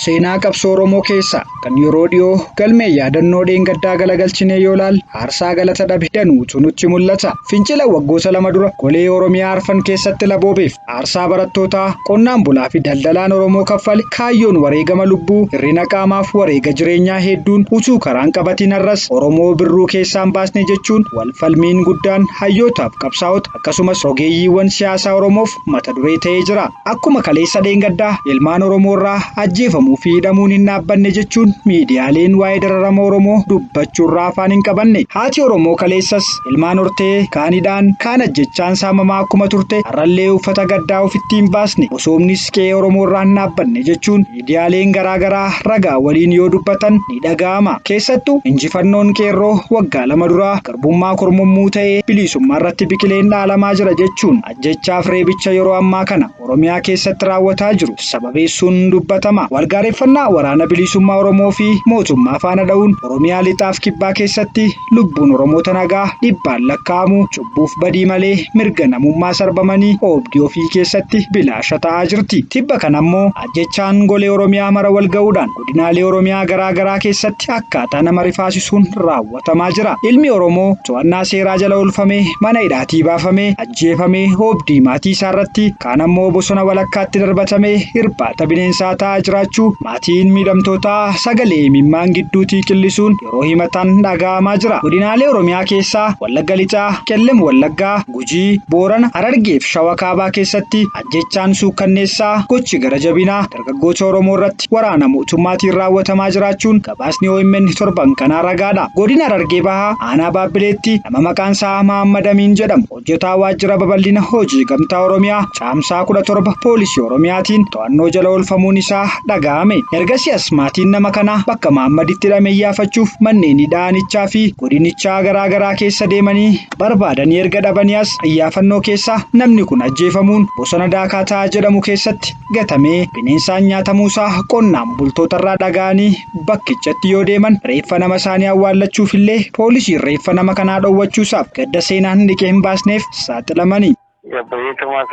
Seenaa qabsoo Oromoo keessaa kan yeroo dhiyoo galmee yaadannoo dheengaddaa galagalchinee yoo laalle aarsaa galata dhabe danuutu nutti mul'ata. Fincila waggoota 2 dura golee Oromiyaa arfan keessatti laboobeef aarsaa barattootaa, qonnaan bulaa fi daldalaan Oromoo kaffale kaayyoon wareegama lubbuu, hir'ina qaamaaf wareega jireenyaa hedduun utuu karaan qabatiin har'as Oromoo birruu keessaan baasne jechuun wal falmiin guddaan hayyootaaf qabsaa'ota akkasumas rogeeyyiiwwan siyaasaa Oromoof mata duree ta'ee jira. Akkuma kaleessa dheengaddaa ilmaan Oromoo irraa ajjeefamuu fi hidhamuun hin dhaabbanne jechuun miidiyaaleen waa'ee dararama Oromoo dubbachuurraa afaan hin qabanne. Haati Oromoo kaleessas ilmaan hortee kaan hidhaan kaan ajjechaan saamamaa akkuma turte har'allee uffata gaddaa ofitti hin baasne osoomnis qe'ee Oromoo irraa hin dhaabbanne jechuun miidiyaaleen garaa garaa ragaa waliin yoo dubbatan ni dhaga'ama. Keessattuu injifannoon qeerroo waggaa 2 duraa garbummaa kormommuu ta'ee bilisummaa irratti biqileen dhaalamaa jira jechuun Ajjeechaaf reebicha yeroo ammaa kana Oromiyaa keessatti raawwataa jiru sababeessuun dubbatama. Walgaareeffannaa Waraana Biliisummaa Oromoo fi mootummaa faana dha'uun Oromiyaa Lixaaf Kibbaa keessatti lubbuun Oromoota nagaa dhibbaan lakkaa'amu cubbuuf badii malee mirga namummaa sarbamanii oobdii ofii keessatti bilaasha ta'aa jirti. Tibba kana ammoo ajjeechaan golee Oromiyaa mara walga'uudhaan godinaalee Oromiyaa garaa garaa keessatti akkaataa nama rifaasisuun raawwatamaa jira. Ilmi Oromoo to'annaa seeraa jala oolfamee mana hidhaatii baafamee ajjeefamee oobdii maatii isaa irratti kaan ammoo bosona walakkaatti darbatamee irbaata bineensaa ta'aa jiraachuu maatiin miidhamtootaa sagalee imimmaan gidduutii qillisuun yeroo himatan dhaga'amaa jira. Godinaalee Oromiyaa keessaa Wallagga Lixaa, Qellem Wallaggaa, Gujii, Boorana, Harargee fi Shawa Kaabaa keessatti ajjechaan suukkanneessaa gochi gara jabinaa dargaggoota Oromoo irratti waraana mootummaatiin raawwatamaa jiraachuun gabaasni OMN torban kanaa ragaadha. Godina Harargee Bahaa aanaa Baabbileetti nama maqaan isaa Mahaammad Amiin jedhamu hojjetaa waajjira babal'ina hojii gamtaa Oromiyaa Caamsaa 17 poolisii Oromiyaatiin to'annoo jala oolfamuun isaa dhaga'ame. Ergasii as maatiin nama kanaa bakka Mahaammaditti hidhame iyyaafachuuf manneen hidhaa aanichaa fi godinichaa garaa garaa keessa deemanii barbaadanii erga dhabanii as iyyaafannoo keessa namni kun ajjeefamuun bosona Daakaa Ta'aa jedhamu keessatti gatamee bineensaan nyaatamuusaa qonnaan bultootarraa dhaga'anii bakkichatti yoo deeman reeffa nama isaanii awwaallachuuf illee poolisiin reeffa nama kanaa dhowwachuusaaf gadda seenaan dhiqee hin baasneef saaxilamani. Gabbayeetuma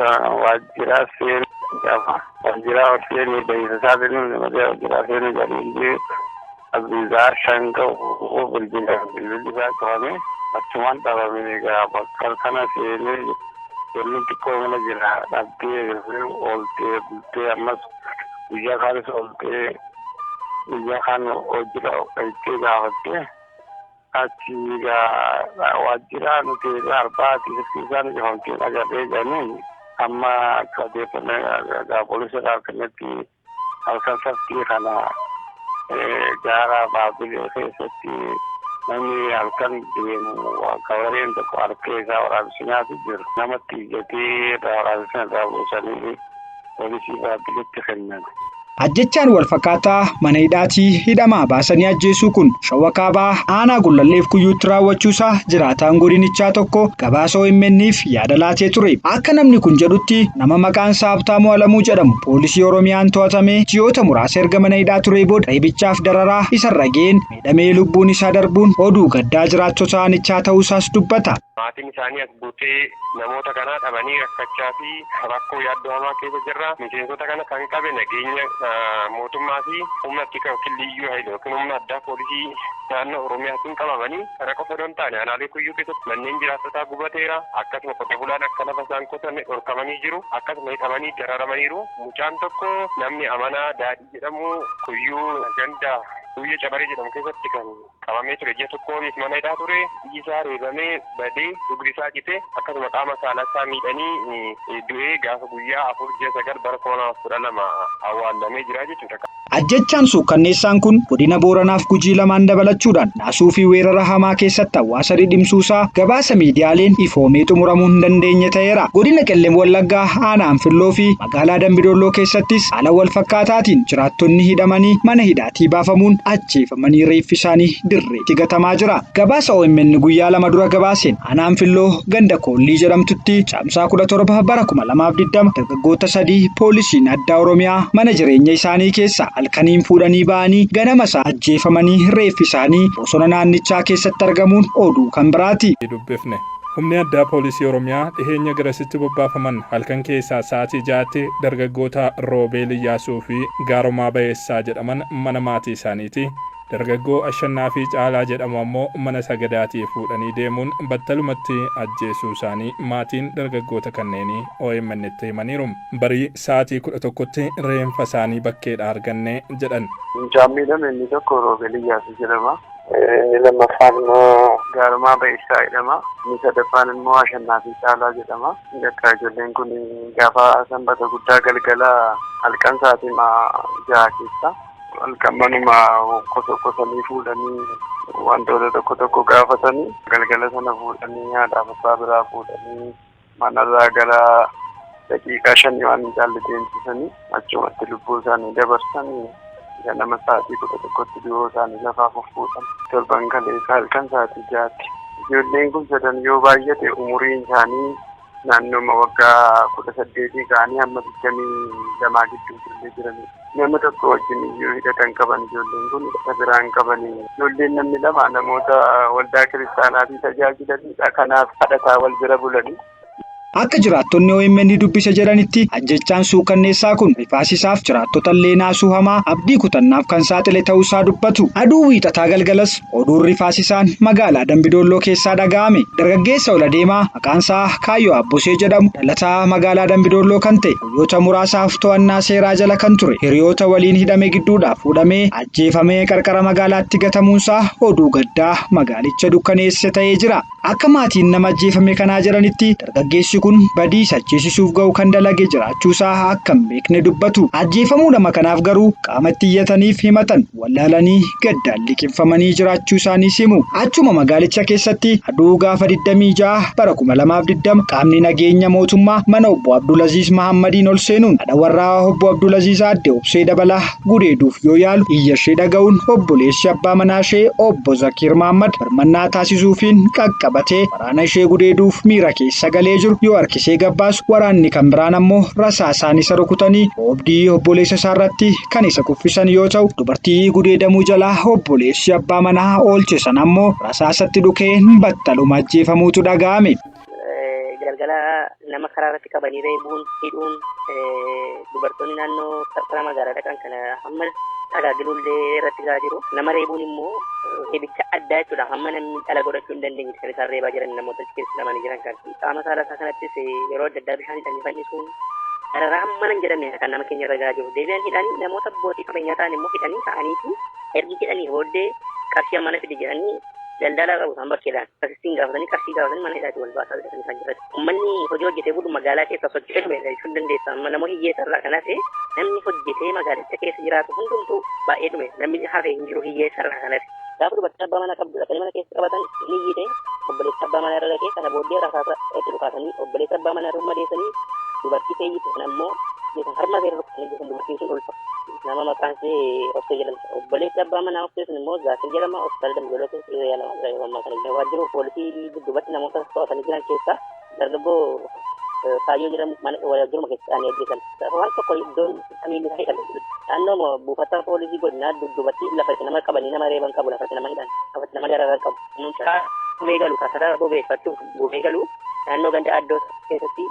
waajjiraa seenuu qaba. Waajjiraa ol seenee bahiisa isaa seenuu malee waajjiraa seenuu jedhanii abbiisaa shan ga'u bilbila bilbilli isaa cufame achumaan dhabame egaa bakka kana seenee Wanni xiqqoo mana jira dhabdee ooltee bultee ammas guyyaa kaanis ooltee guyyaa kaan hojii dhaqxee gaafattee achi egaa waajjira nuti arbaati silkii isaan cufamtee agarree jedhanii amma akka odeeffannoo egaa poolisii irraa argannetti halkan sabtii kana gaara Baabbilee keessatti namni halkan deemu gabareen tokko harkee isaa waraabessi nyaatu jiru. Namatti iyyatee waraabessa irraa buusanii poolisii Baabbiletti kennan. Ajjechaan walfakkaataa mana hidhaatii hidhamaa baasanii ajjeesuu kun Shawwa Kaabaa aanaa Gullalleef Kuyyuutti raawwachuusaa jiraataan godinichaa tokko gabaasa OMN'f yaada laatee ture. Akka namni kun jedhutti nama maqaan isaa Habtaamuu Alamuu jedhamu poolisii Oromiyaan to'atamee ji'oota muraasa erga mana hidhaa turee booda reebichaaf dararaa isarra ga'een miidhamee lubbuun isaa darbuun oduu gaddaa jiraattota aanichaa ta'uusaas dubbata. Maatiin isaanii as buutee namoota kanaa dhabanii rakkachaa fi rakkoo yaaddoo hamaa keessa jirra. Miseensota kana kan qabe nageenya mootummaa fi humna tika yookiin liyyuu hayil yookiin humna addaa poolisii naannoo Oromiyaatiin qabamanii kana qofa odoo hin taane aanaalee kuyyuu keessatti manneen jiraattotaa gubateera. Akkasuma qote bulaan akka lafa isaan qotanne dhorkamanii jiru. Akkasuma hidhamanii dararamaniiru. Mucaan tokko namni Amanaa Daadhii jedhamu kuyyuu ganda Kuyyee Cabaree jedhamu keessatti kan qabamee ture ji'a tokko oliif mana hidhaa ture. Iji isaa reebamee badee dugdi isaa cite akkasuma qaama saalaa isaa miidhanii du'ee gaafa guyyaa 4 ji'a 9 bara 2012 awwaallamee jira jechuudha. Ajjechaan suukkanneessaan kun godina Booranaaf Gujii lamaan dabalachuudhaan naasuu fi weerara hamaa keessatti hawaasa dhidhimsuusaa gabaasa miidiyaaleen ifoomee xumuramuu hin dandeenye ta'eera. Godina Qellem Wallaggaa aanaa Anfilloo fi magaalaa Dambidolloo keessattis haala walfakkaataatiin jiraattonni hidhamanii mana hidhaatii baafamuun ajjeefamanii reeffi isaanii dirreetti gatamaa jira. Gabaasa OMN guyyaa 2 dura gabaaseen aanaa Anfilloo ganda Koollii jedhamtutti Caamsaa 17 bara 2020 dargaggoota 3 poolisiin addaa Oromiyaa mana jireenya isaanii keessaa halkaniin fuudhanii ba'anii ganama isaa ajjeefamanii reeffi isaanii bosona naannichaa keessatti argamuun oduu kan biraati. dubbifne. Humni addaa poolisii Oromiyaa dhiheenya garasitti bobbaafaman halkan keessaa sa'aatii 6tti dargaggoota Roobeel Iyyaasuu fi Gaaromaa Bayeessaa jedhaman mana maatii isaaniitii, dargaggoo Ashannaafii Caalaa jedhamu ammoo mana sagadaatii fuudhanii deemuun battalumatti ajjeesuu isaanii maatiin dargaggoota kanneenii OMN'tti himaniiru. Barii sa'aatii 11tti reenfa isaanii bakkeedhaa arganne jedhan. Mucaan miidhame inni tokko Roobeel Iyyaasuu jedhama. Inni lammaffaan immoo Gaarumaa Ba'eessaa jedhama. Inni sadaffaan immoo Ashannaafii Caalaa jedhama. Bakka ijoolleen kun gaafa sanbata guddaa galgala halkan sa'aatii 6 keessa halkan manuma qosanii fuudhanii wantoota tokko tokko gaafatanii galgala sana fuudhanii haadhaaf abbaa biraa fuudhanii manarraa gara daqiiqaa 5 waan hin caalle deemsisanii achumatti lubbuu isaanii dabarsanii ganama sa'aatii 11tti du'oo isaanii lafaa fuffuudhan. Torban kaleessa halkan sa'aatii 6tti. Ijoolleen kun sadan yoo baay'ate umuriin isaanii naannooma waggaa 18 ka'anii hamma 22 gidduu ijoollee jiranidha. Nama tokko wajjin iyyuu hidhata hin qaban ijoolleen kun hidhata biraa hin qabani. Ijoolleen namni lama namoota waldaa kiristaanaatii tajaajilanidha. Kanaaf kadhataa wal bira bulani. Akka jiraattonni OMN dubbise jedhanitti ajjechaan suukanneessaa kun rifaasisaaf jiraattota illee naasuu hamaa abdii kutannaaf kan saaxile ta'uusaa dubbatu. Aduu wiixataa galgalas oduun rifaasisaan magaalaa Dambidolloo keessaa dhaga'ame. Dargaggeessa ol adeemaa maqaansaa Kaayyoo Abbosee jedhamu dhalataa magaalaa Dambidolloo kan ta'e guyyoota muraasaaf to'annaa seeraa jala kan ture hiriyoota waliin hidhame gidduudhaa fuudhamee ajjeefamee qarqara magaalaatti gatamuunsaa oduu gaddaa magaalicha dukkaneesse ta'ee jira. Akka maatiin nama ajjeefame kanaa jedhanitti dargaggeessi kun badii isa ajjeesisuuf ga'u kan dalage jiraachuusaa akka hin beekne dubbatu. Ajjeefamuu nama kanaaf garuu qaama itti iyyataniif himatan wallaalanii gaddaan liqimfamanii jiraachuu isaaniis himu. Achuma magaalicha keessatti aduu gaafa 26 bara 2020 qaamni nageenya mootummaa mana obbo Abdulaziz Mahammadiin ol seenuun haadha warraa obbo Abdulaziz aadde Obsee Dabalaa gudeeduuf yoo yaalu iyya ishee dhaga'uun obboleessi abbaa manaa ishee obbo Zakiir Mahammad birmannaa taasisuufiin qaqqabatee waraana ishee gudeeduuf miira keessa galee jiru yoo harkisee gabbaasu waraanni kan biraan ammoo rasaasaan isa rukutanii oobdii obboleessa isaarratti kan isa kuffisan yoo ta'u dubartii gudeedamuu jalaa obboleessi abbaa manaa oolche sana ammoo rasaasatti dhukeen battaluma ajjeefamuutu dhaga'ame. Galgala nama karaa irratti qabanii reebuun, hidhuun, dubartoonni naannoo qarqara magaalaa dhaqan kana hamma tajaajilullee irratti gahaa jiru. Nama reebuun immoo reebicha addaa jechuudha. Hamma namni dhala godhachuu hin dandeenye kan isaan reebaa jiran namoota achi keessa hidhamanii jiran kan. Qaama saala isaa kanattis yeroo adda addaa bishaan hidhanii fannisuun dararaa hamma hin jedhamne kan nama keenya irra gahaa jiru. Deebi'an hidhanii namoota abbootii qabeenyaa ta'an immoo hidhanii ka'aniiti ergi hidhanii booddee qarshii hammana fidi jedhanii daldalaa qabu isaan bakkeedhaan akkasittiin gaafatanii qarshii gaafatanii mana hidhaatti wal baasaa jedhanii isaan jiran. Uummanni hojii hojjetee bulu magaalaa keessa socho'ee dhume jechuun dandeessa. Amma namoonni hiyyeessa irraa kan hafe namni hojjetee magaalicha keessa jiraatu hundumtuu baay'ee dhume namni hafe hin jiru hiyyeessa irraa kan hafe. Gaafa dubartiin abbaa manaa qabdu dhaqanii mana keessa qabatan ni iyyite obboleessa abbaa manaa irra dhaqee kana booddee rasaasa itti dhukaasanii obboleessa abbaa manaa irra madeessanii dubartii feeyyite sana immoo harma seera rukutanii jechuun dubartiin sun ulfa. Nama maqaan ishee Obsee jedhamti. Obboleessi abbaa manaa Obsee sun immoo Zaakir jedhama. Hospitaala Dambidolloo keessa dhibee yaalamaa jira yeroo ammaa kana. Waajjira poolisii dudduubatti namoota to'atanii jiran keessaa dargaggoo Kaayyoo jedhamu mana waajjiruma keessa ta'anii ajjeesan. Waan tokko iddoon miilli isaa hidhame jiru. Naannoo buufata poolisii godinaa dudduubatti lafa itti nama qabanii nama reeban qabu lafa itti nama hidhan lafa itti nama dararan qabu. Mucaa gubee galu kasaraa bobeeffachuuf gubee galu naannoo ganda addoo keessatti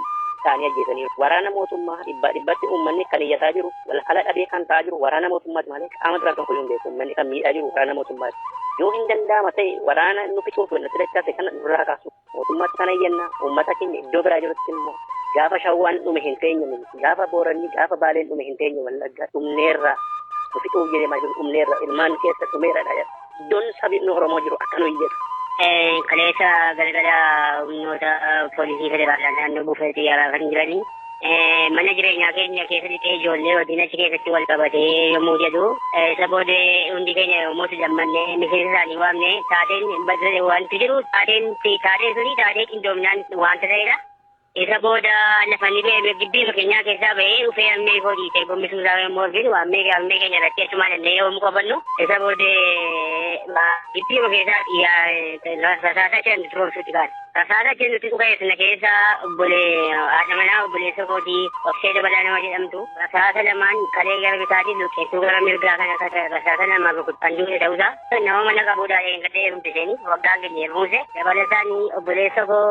ta'anii ajjeesaniiru. Waraana mootummaa dhibbaa dhibbatti uummanni kan iyyataa jiru wal dhabee kan ta'aa jiru waraana mootummaati malee qaama biraan tokko hin beeku. Uummanni kan miidhaa jiru waraana mootummaati. Yoo hin danda'ama ta'e waraana nu fixuuf nutti dachaase kana nurraa kaasu. Mootummaatti kana iyyanna uummata keenya iddoo biraa jirutti immoo gaafa shawwaan dhume hin teenye gaafa booranni gaafa baaleen dhume hin teenye wallaggaa dhumneerra nu fixuuf jedhemaa jiru dhumneerra ilmaan keessa dhumeeradha. Iddoon sabni Oromoo jiru akka nu iyyatu. Kaleessa galgala humnoota poolisii federaalaa naannoo buufata xiyyaaraa kan jiranii mana jireenyaa keenya keessa lixee ijoollee wajjin achi keessatti wal qabatee yommuu jedhu isa booddee hundi keenya yommuu itti dammannee miseensa isaanii waamne taateen wanti jiru taateen taateen suni taatee qindoominaan wanta ta'edha. Isa booda lafa inni ba'e gibbii keenyaa keessaa ba'ee dhufee ammee koo dhiitee gombisuu isaa yommuu arginu ammee ammee keenya irratti achumaan illee yommuu qabannu isa booddee gibbii keessaa rasaasa shan roobsuutti kaane. Rasaasa achi nuti dhuka'e sana keessa obbolee haadha manaa obboleessa kootii Obsee Dabalaa nama jedhamtu rasaasa lamaan kalee gara bitaatiin luqqeessuu gara mirgaa kana rasaasa lama rukutan duute ta'uusaa nama mana qabuudhaa eeggatee heerumte isheen waggaa geenye heerumse. Dabalataan obboleessa koo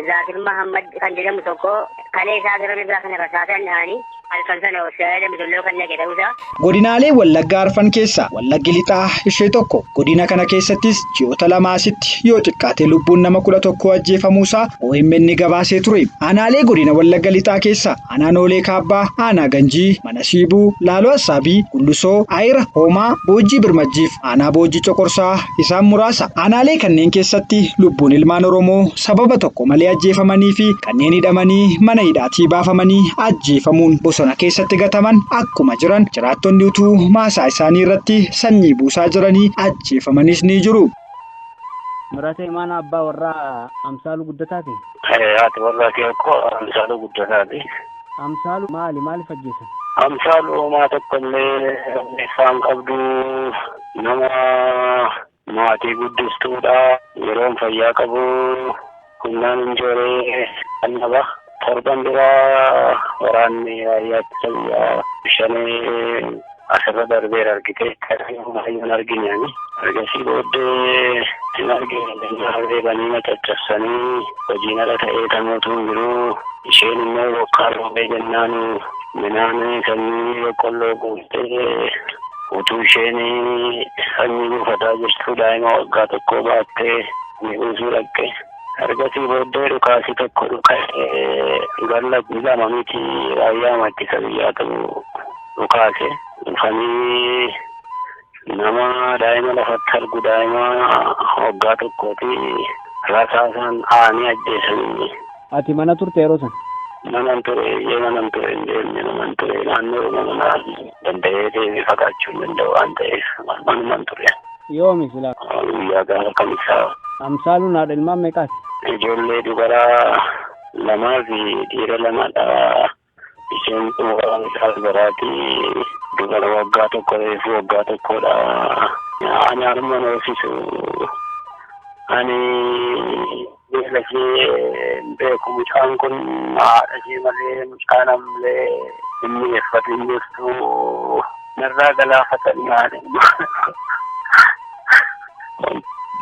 Zaakir Mahammad kan jedhamu tokko kalee isaa gara mirgaa kana rasaasaan dhahanii halkan sana hospitaala Dambidolloo kan dhaqe ta'uusaa. Godinaalee Wallaggaa arfan keessaa Wallaggi Lixaa ishee tokko. Godina kana keessattis ji'oota lama asitti yoo xiqqaate lubbuun nama 11 ajjeefamuusaa OMN gabaasee ture. Aanaalee godina Wallagga Lixaa keessaa aanaa Noolee Kaabbaa, aanaa Ganjii, Mana Siibuu, Laaloo Assaabii, Gullusoo, Ayira, Hoomaa, Boojjii Birmajjiif aanaa Boojjii Coqorsaa isaan muraasa. Aanaalee kanneen keessatti lubbuun ilmaan Oromoo sababa tokko malee ajjeefamanii fi kanneen hidhamanii mana hidhaatii baafamanii ajjeefamuun bosona keessatti gataman akkuma jiran jiraattonni utuu maasaa isaanii irratti sanyii buusaa jiranii ajjeefamanis ni jiru. Muratee Imaanaa abbaa warraa Amsaaluu Guddataati? Haati warraa kee koo Amsaaluu Guddataati. Amsaaluu maali maaliif ajjeesan? Amsaaluu homaa tokko illee balleessaa hin qabdu nama maatii guddistuudha. Yeroon fayyaa qabu humnaan injooree qannaba. Torban dura waraanni raayyaa ittisa biyyaa shanee asirra darbeera argite. Hin argine ani. Ergasii booddee hin argine reebanii na caccabsanii hojiin ala ta'ee tamuutu hin jiru. Isheen immoo bokkaan roobee jennaan midhaan sanyii boqqolloo guuttee utuu isheen sanyii buufataa jirtu daa'ima waggaa tokkoo baattee ni buusuu dhaqxe. Ergasii booddee dhukaasi tokko dhuka'ee galla lama miti raayyaa ittisa biyyaatu dhukaase. Dhufanii nama daa'ima lafatti argu daa'ima waggaa tokkooti rasaasaan aanii ajjeesanii. Ati mana turte yeroo sana? Manan ture, eeyyee manan ture, hin deemne manan ture, naannoo mana danda'ee deemee fagaachuu hin danda'u waan ta'eef manuman ture. Yoomi silaa? Guyyaa gaafa kamisaa. Amsaaluun haadha ilmaan meeqaati? Ijoollee dubaraa lamaa fi dhiira lamadha. Isheen xumuraan isaa dubaraati. Dubara waggaa tokko reefu waggaa tokkodha. Ani harma hoosisu. Ani beela ishee hin beeku. Mucaan kun haadha ishee malee mucaan amlee hin mi'eeffatu hin jirtu. Narraa galaafatanii haadha.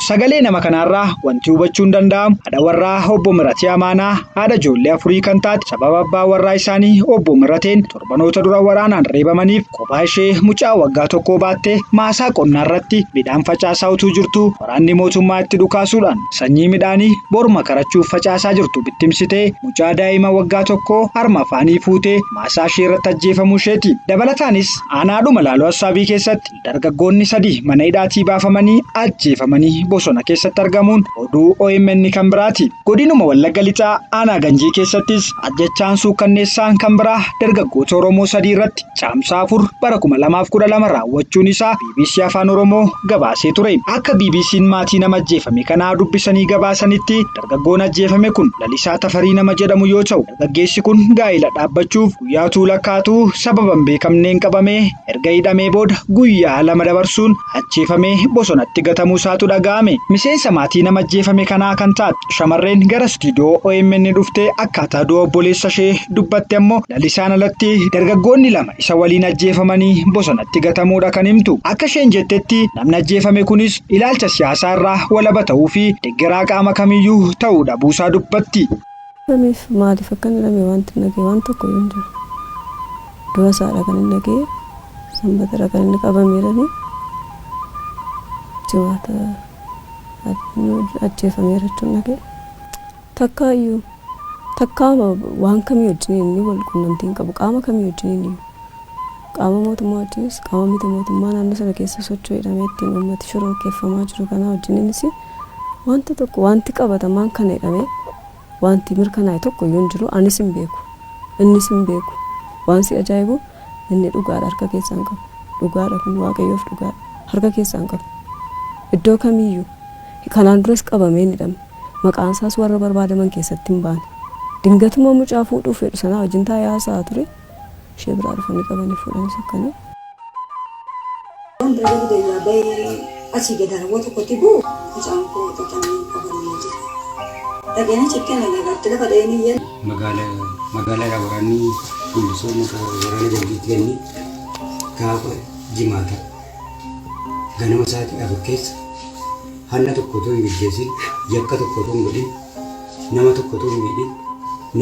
Sagalee nama kanaarraa wanti hubachuun danda'amu haadha warraa obbo Miratee Amaanaa haadha ijoollee afurii kan taate sababa abbaa warraa isaanii obbo Mirateen torbanoota dura waraanaan reebamaniif kophaa ishee mucaa waggaa tokkoo baattee maasaa qonnaa irratti midhaan facaasaa utuu jirtu waraanni mootummaa itti dhukaasuudhaan sanyii midhaanii borma karachuuf facaasaa jirtu bittimsitee mucaa daa'ima waggaa tokkoo harma afaanii fuutee maasaa ishee irratti ajjeefamuu isheeti. Dabalataanis aanaadhuma Laaloo Assaabii keessatti dargaggoonni sadii mana hidhaatii baafamanii ajjeefamanii bosona keessatti argamuun oduu OMN kan biraati. Godinuma Wallagga Lixaa aanaa Ganjii keessattis ajjechaan suukkanneessaan kan biraa dargaggoota Oromoo sadii irratti caamsaa 4 bara 2012 raawwachuun isaa BBC Afaan Oromoo gabaasee ture. Akka BBC'n maatii nama ajjeefame kanaa dubbisanii gabaasanitti dargaggoon ajjeefame kun Lalisaa Tafarii nama jedhamu yoo ta'u, dargaggeessi kun gaa'ila dhaabbachuuf guyyaa utuu lakkaa'atuu sababa hin beekamneen qabamee erga hidhamee booda guyyaa lama dabarsuun ajjeefamee bosonatti gatamuu isaatu dhaga'ame. Miseensa maatii nama ajjeefame kanaa kan taate shamarreen gara istiidiyoo OMN dhuftee akkaataa du'a obboleessa ishee dubbatte ammoo Lalisaan alatti dargaggoonni lama isa waliin ajjeefamanii bosonatti gatamuudha kan himtu. Akka isheen jettetti namni ajjeefame kunis ilaalcha siyaasaa irraa walaba ta'uu fi deggeraa qaama kamiyyuu ta'uu dhabuusaa dubbatti. Hidhameef maaliif akka inni hidhame wanti hin dhaga'e waan tokko iyyuu hin jiru. Du'a isaadha kan hin dhaga'e sanbatadha kan inni qabame jedhanii jimaata ajjeefameera jechuun dhaga'e. Takkaa iyyuu takkaa waan kamii wajjin inni wal quunnamtii hin qabu qaama kamii wajjin iyyuu qaama mootummaa wajjinis qaama miti mootummaa naannoo sana keessa socho'u jedhamee ittiin uummati shororkeeffamaa jiru kanaa wajjininis wanta tokko wanti qabatamaan kana jedhamee wanti mirkanaa'e tokko iyyuu hin jiru. Anis hin beeku, innis hin beeku. Waan si ajaa'ibu inni dhugaadha harka keessaa hin qabu. Dhugaadha kun Waaqayyoof dhugaadha. Harka keessaa hin qabu. Iddoo kamiyyuu kanaan duras qabamee hin hidhamne. Maqaan isaas warra barbaadaman keessatti hin baane. Dingatuma mucaa fuudhuuf fedhu sanaa wajjin taa'ee haasa'aa ture. Ishee biraa dhufanii qabanii fuudhanii sokkanii. Waan bira gudayyaa bahee asii gad harawwa tokkotti bu'u mucaan koo xaxamee qabamee jira. Dhaqeen achitti nagaatti lafa dhaheen iyyan. Magaalaadhaa waraanni Gullisoo waraana Jalbiitti kennee gaafa Jimaata ganama sa'aatii 4 keessa hanna tokko otoo hin geggeessin, yakka tokko otoo hin godhin, nama tokko otoo hin miidhin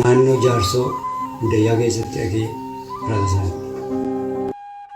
naannoo Jaarsoo Gudayyaa keessatti dhaqee rasaasaan.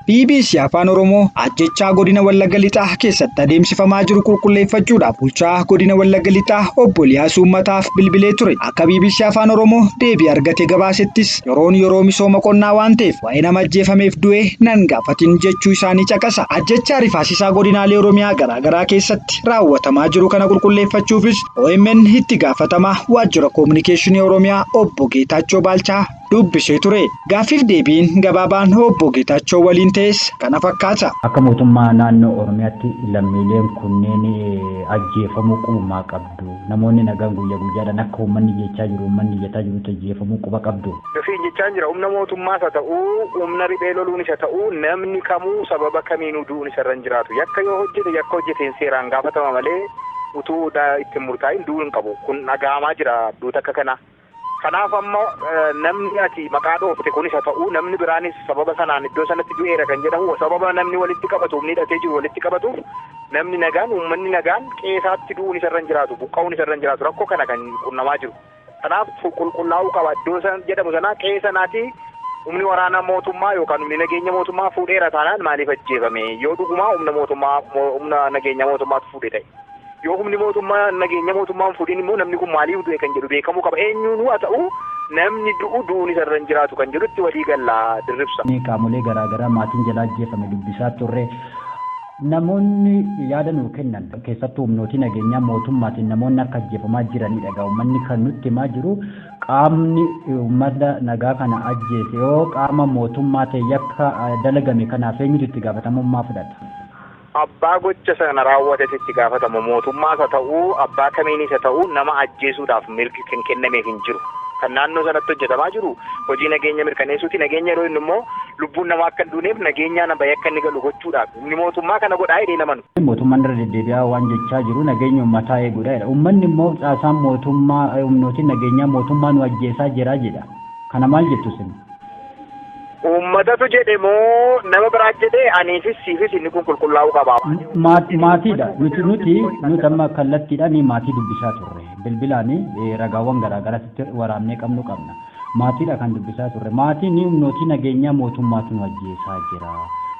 Bbc Afaan Oromoo ajjechaa godina Wallagga Lixaa keessatti adeemsifamaa jiru qulqulleeffachuudhaaf bulchaa godina Wallagga Lixaa obbo Liyaas Uummataaf bilbilee ture. Akka bbc Afaan Oromoo deebii argate gabaasettis yeroon yeroo misooma qonnaa waan ta'eef waa'ee nama ajjeefameef du'e nan gaafatin jechuu isaanii caqasa. Ajjechaa rifaasisaa godinaalee Oromiyaa garaagaraa keessatti raawwatamaa jiru kana qulqulleeffachuufis OMN itti gaafatamaa waajjira koominikeeshinii Oromiyaa obbo Geetaachoo Baalchaa dubbisee ture. Gaaffiif deebiin gabaabaan Obbo Geetaachoo waliin ta'es kana fakkaata. Akka mootummaa naannoo Oromiyaatti lammiileen kunneen ajjeefamuu qubumaa qabdu. Namoonni nagaan guyya guyyaadhaan akka uummanni jechaa jiru uummanni iyyataa jirutti ajjeefamuu quba qabdu. Siin jechaan jira humna mootummaas haa ta'uu humna riphee loluunis haa ta'uu namni kamuu sababa kamiinuu du'uun isarra hin jiraatu. Yakka yoo hojjete yakka hojjeteen seeraan gaafatama malee utuu itti hin murtaa'in du'uu hin qabu. Kun dhaga'amaa jira duuta akka kanaa. Kanaaf amma namni ati maqaa dhoofte kunis haa ta'u namni biraanis sababa sanaan iddoo sanatti du'eera kan jedhamu sababa namni walitti qabatu humni hidhatee jiru walitti qabatuuf namni nagaan uummanni nagaan qe'eesaatti du'uun isarra hin jiraatu buqqa'uun isarra hin jiraatu rakkoo kana kan qunnamaa jiru. Kanaaf qulqullaa'uu qaba iddoo jedhamu sanaa qe'ee sanaatii humni waraana mootummaa yookaan humni nageenya mootummaa fuudheera taanaan maaliif ajjeefame yoo dhugumaa humna mootummaa humna nageenya mootummaatu fuudhe ta'e. Yoo humni mootummaa nageenya mootummaa hin fuudhin immoo namni kun maaliif du'e kan jedhu beekamuu qaba. Eenyuunuu haa ta'u namni du'u du'uun isa irra hin jiraatu kan jedhutti walii galla Dirribsa. Qaamolee garaa garaa maatiin jalaa ajjeefame dubbisaa turre. Namoonni yaada nuu kennan keessattuu humnootii nageenyaa mootummaatiin namoonni akka ajjeefamaa jiranidha. Egaa uummanni kan nutti himaa jiru qaamni uummata nagaa kana ajjeese yoo qaama mootummaa ta'e yakka dalagame kanaaf eenyutu itti gaafatamummaa fudhata? Abbaa gocha sana raawwatetu itti gaafatama. Mootummaas haa ta'u, abbaa kamiinis haa ta'u nama ajjeesuudhaaf mirgi kan kennameef hin jiru. Kan naannoo sanatti hojjetamaa jiru hojii nageenya mirkaneessuuti. Nageenya yeroo jennu immoo lubbuun namaa akka hin duuneef nageenyaan bahee akka inni galu gochuudhaaf. Humni mootummaa kana godhaa jedhee hin amanu. Mootummaan irra deddeebi'aa waan jechaa jiru nageenya uummataa eeguudha jedha. Uummanni immoo caasaan mootummaa humnootiin nageenyaa mootummaa nu ajjeesaa jira jedha. Kana maal jettu isin? Uummatatu jedhe moo nama biraa jedhe aniifis siifis inni kun qulqullaa'uu qaba. Maatiidha. Nuti nuti nuti amma kallattiidhaan maatii dubbisaa turre. Bilbilaan ragaawwan garaa garaatti waraabnee qabnu qabna. Maatiidha kan dubbisaa turre. Maatiin humnootii nageenyaa mootummaatu nu ajjeesaa jira.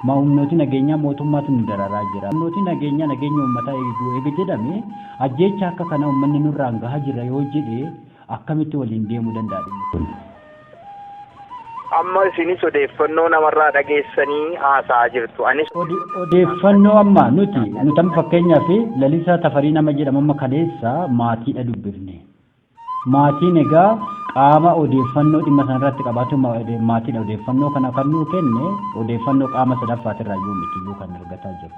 Ma humnootii nageenyaa mootummaatu nu dararaa jira. Humnootii nageenyaa nageenya uummataa eeguu eega jedhame ajjeechaa akka kana uummanni nurraan gahaa jira yoo jedhe akkamitti waliin deemuu danda'a dhimmi kun? Amma isinis odeeffannoo namarraa dhageessanii haasa'aa jirtu. Anis. Odeeffannoo amma nuti nuti amma fakkeenyaaf Lalisaa Tafarii nama jedhamu amma kaleessa maatiidha dubbifne. Maatiin egaa qaama odeeffannoo dhimma sanarratti qabaatu maatiidha odeeffannoo kana kan nuu kenne odeeffannoo qaama sadaffaatirraa iyyuu miti iyyuu kan argataa jiru.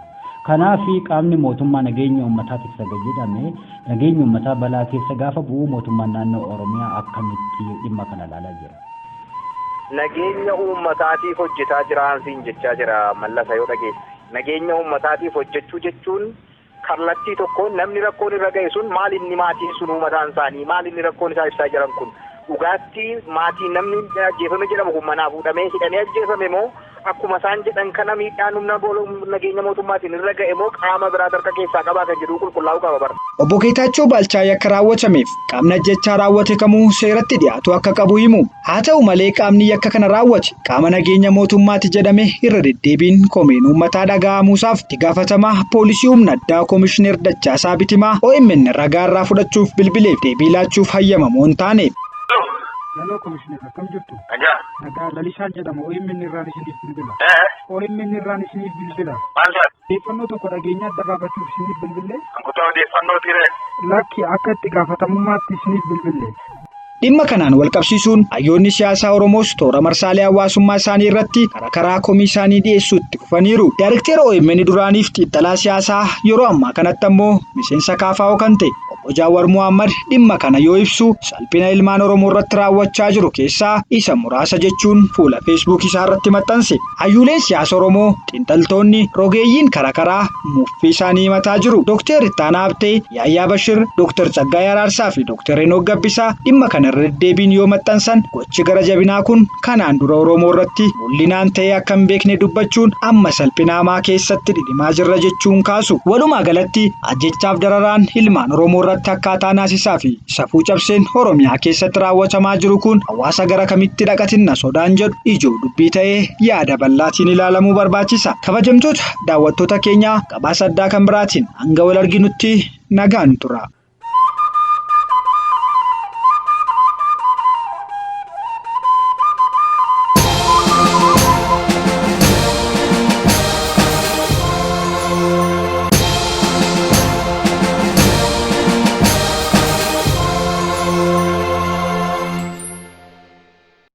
Kanaaf qaamni mootummaa nageenya uummataa tiksa jedhame nageenya uummataa balaa keessa gaafa bu'u mootummaan naannoo Oromiyaa akkamitti dhimma kana ilaalaa jira? Nageenya uummataatiif hojjetaa jiraan siin jechaa jira Mallasa yoo dhageesse. Nageenya uummataatiif hojjechuu jechuun kallattii tokkoon namni rakkoon irra ga'e sun maal inni maatiin sun mataan isaanii maal inni rakkoon isaa ibsaa jiran kun dhugaatti maatiin namni ajjeefame jedhamu kun manaa fuudhamee hidhamee ajjeefame moo akkuma isaan jedhan kana miidhaan humna nageenya mootummaatiin irra ga'e moo qaama biraatu harka keessaa qabaa kan jedhu qulqullaa'uu qaba bara. Obbo Geetaachoo Baalchaa yakka raawwatameef qaamni ajjechaa raawwate kamuu seeratti dhiyaatu akka qabu himu. Haa ta'u malee qaamni yakka kana raawwate qaama nageenya mootummaati jedhame irra deddeebiin komeen uummataa dhaga'amuusaaf itti gaafatamaa poolisii humna addaa Komishineer Dachaasaa Bitimaa OMN ragaa irraa fudhachuuf bilbileef deebii laachuuf hayyamamoo hin taane. Hello Komishineer akkam jirtu? Nagaa. Nagaa Lalisaan jedhama OMN irraan isiniif bilbila. OMN irraan isiniif bilbila. Maal taate? Odeeffannoo tokko dhageenyaa adda baafachuuf isiniif bilbille. Kutaa odeeffannoo tiree? Lakki akka itti gaafatamummaatti isiniif bilbille. Dhimma kanaan walqabsiisuun hayyoonni siyaasaa Oromoos toora marsaalee hawaasummaa isaanii irratti karaa karaa komii isaanii dhiyeessuu itti fufaniiru. Daarikteera OMN duraaniif xiinxalaa siyaasaa yeroo ammaa kanatti ammoo miseensa KFO kan ta'e Obbo Obbo Jaawar Muhammad dhimma kana yoo ibsu salphina ilmaan Oromoo irratti raawwachaa jiru keessaa isa muraasa jechuun fuula Feesbuukii isaa irratti maxxanse. Hayyuuleen siyaasa Oromoo, xiinxaltoonni, rogeeyyiin karaa karaa muffii isaanii himataa jiru. Dookter Ittaanaa Habtee, Yaayyaa Bashir, Dookter Tsaggaayee Araarsaa fi Dookter Henook Gabbisaa dhimma kana irra deddeebiin yoo maxxansan gochi gara jabinaa kun kanaan dura Oromoo irratti mul'inaan ta'ee akka hin beekne dubbachuun amma salphina hamaa keessatti dhidhimaa jirra jechuun kaasu. Walumaa galatti ajjeechaaf dararaan ilmaan Oromoo irratti akkaataa naasisaa fi safuu cabseen Oromiyaa keessatti raawwatamaa jiru kun hawaasa gara kamitti dhaqatinna sodaan jedhu ijoo dubbii ta'ee yaada bal'aatiin ilaalamuu barbaachisa. Kabajamtoota daawwattoota keenyaa gabaasa addaa kan biraatiin hanga wal arginutti nagaan tura.